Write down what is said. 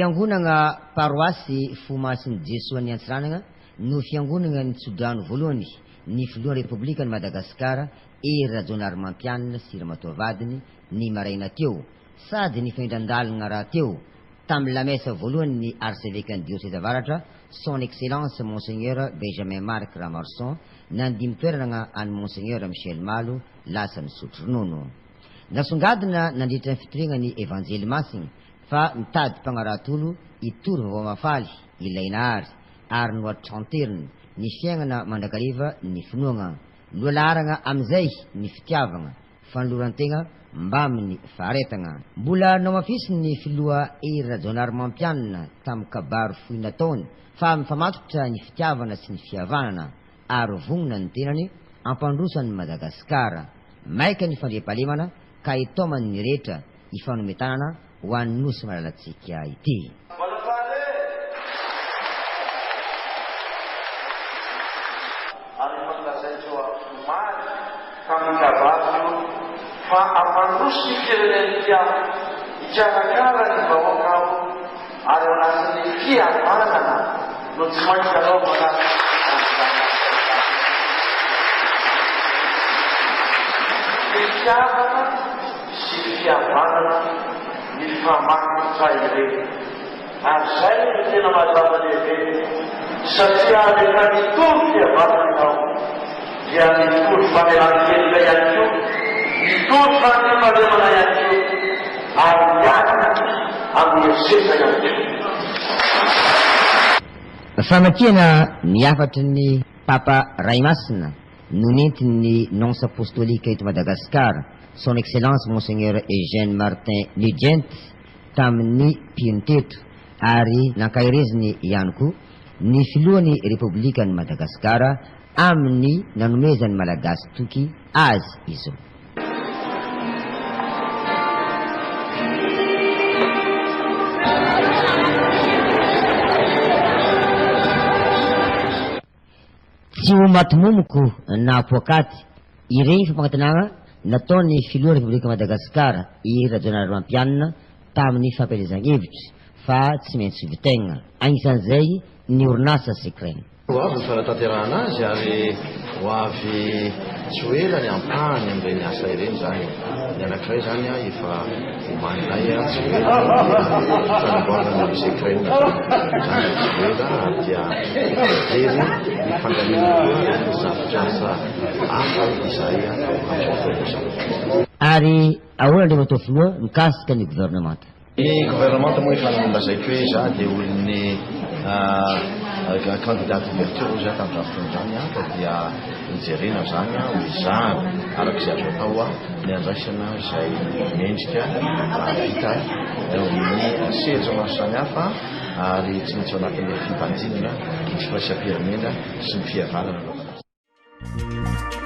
fiangonagna paroasy Fo Masin'i Jesoan'i Antsiranana no fiangonagna nitsodrano voalohany ny filohan'ny Repoblikan'i Madagasikara Hery Rajaonarimampianina sy ramatoa vadiny ny maraina teo sady nifanindran-dalana rahateo tamin'ny lamesa voalohany ny Arsevekan'ny Dioseza Avaratra Son Excellence Monseigneur Benjamin Marc Ramarson nandimby toerana an'i Monseigneur Michel Malo lasa nisotro ronono. Nasongadina nandritra ny fitoriana ny Evanjely Masina fa mitady mpagnarahatolo hitory vaovao mahafaly ilay Nahary ary nohatranteriny ny fiaignana mandrakariva ny finoagna. Lohalaharagna amin'izay ny fitiavagna, fanoloran-tegna mbamin'ny faharetagna. Mbola nohamafisin'ny filoha Hery Rajaonarimampianina tamin'ny kabary fohy nataony fa mifamatotra ny fitiavana sy ny fihavanana ary vonona ny tenany hampandroso an'i Madagasikara. Maika ny fandriampahalemana ka itaomany ny rehetra hifanome tanana ho an'ny Nosy malalantsika ity. Mbola faly e! Ary efa nolazaiko omaly tamin'ny kabariko fa hampandroso ny firenena ity aho, hikarakara ny vahoaka aho ary ao anatin'ny fihavanana no tsy maintsy hanaovana an'izany asa izany. Fitiavana sy fihavanana mifamatotra ireny. Ary izay no tena maha zava-dehibe satria rehefa mitory fihavanana ianao dia mitory famelan-keloka ihany koa, mitory fandriampahalemana ihany koa ary miady amin'ny herisetra ihany koa. Famakiana ny hafatry ny Papa Ray Masina no nentin'ny Nonce Apostolique eto Madagasikara, Son Excellence Monseigneur Eugène Martin Nugent, tamin'ny mpino teto ary nankahereziny ihany koa ny filohan'ny Repoblikan'i Madagasikara amin'ny nanomezan'ny Malagasy toky azy izao. Tsy ho maty momoko na poakaty ireny fampanantenana nataon'ny filoha Repoblika Madagasikara Hery Rajaonarimampianina tamin'ny fampielezan-kevitra fa tsy maintsy vitaina. Anisan'izay ny orinasa Secren. Ho avy ny fanatanterahana azy ary ho avy tsy ho ela ny ampahany amin'ireny asa ireny izany. Ny anankiray izany efa omaninay tsy ho ela dia fanamboarana ny Secren izany. Izany tsy ho ela ary dia efa mijery ny fandaniana koa ny zafitr'asa hafa izahay amin'izao fotoana izao. Ary ahoana Andriamatoa Filoha mikasika ny governemanta? Ny gouvernemanta moa efa nolazaiko hoe za dia olon'ny candidat d'ouverture hoy za tamin'izany fotoana izany an, ka dia hojerena izany an, hoezahana araka izay azo atao an, ny handraisana izay mendrika vita eo amin'ny sehatra maro samihafa ary tsy maintsy ao anatin'ilay fibanjinana ny firaisam-pirenena sy ny fihavanana anaovana azy.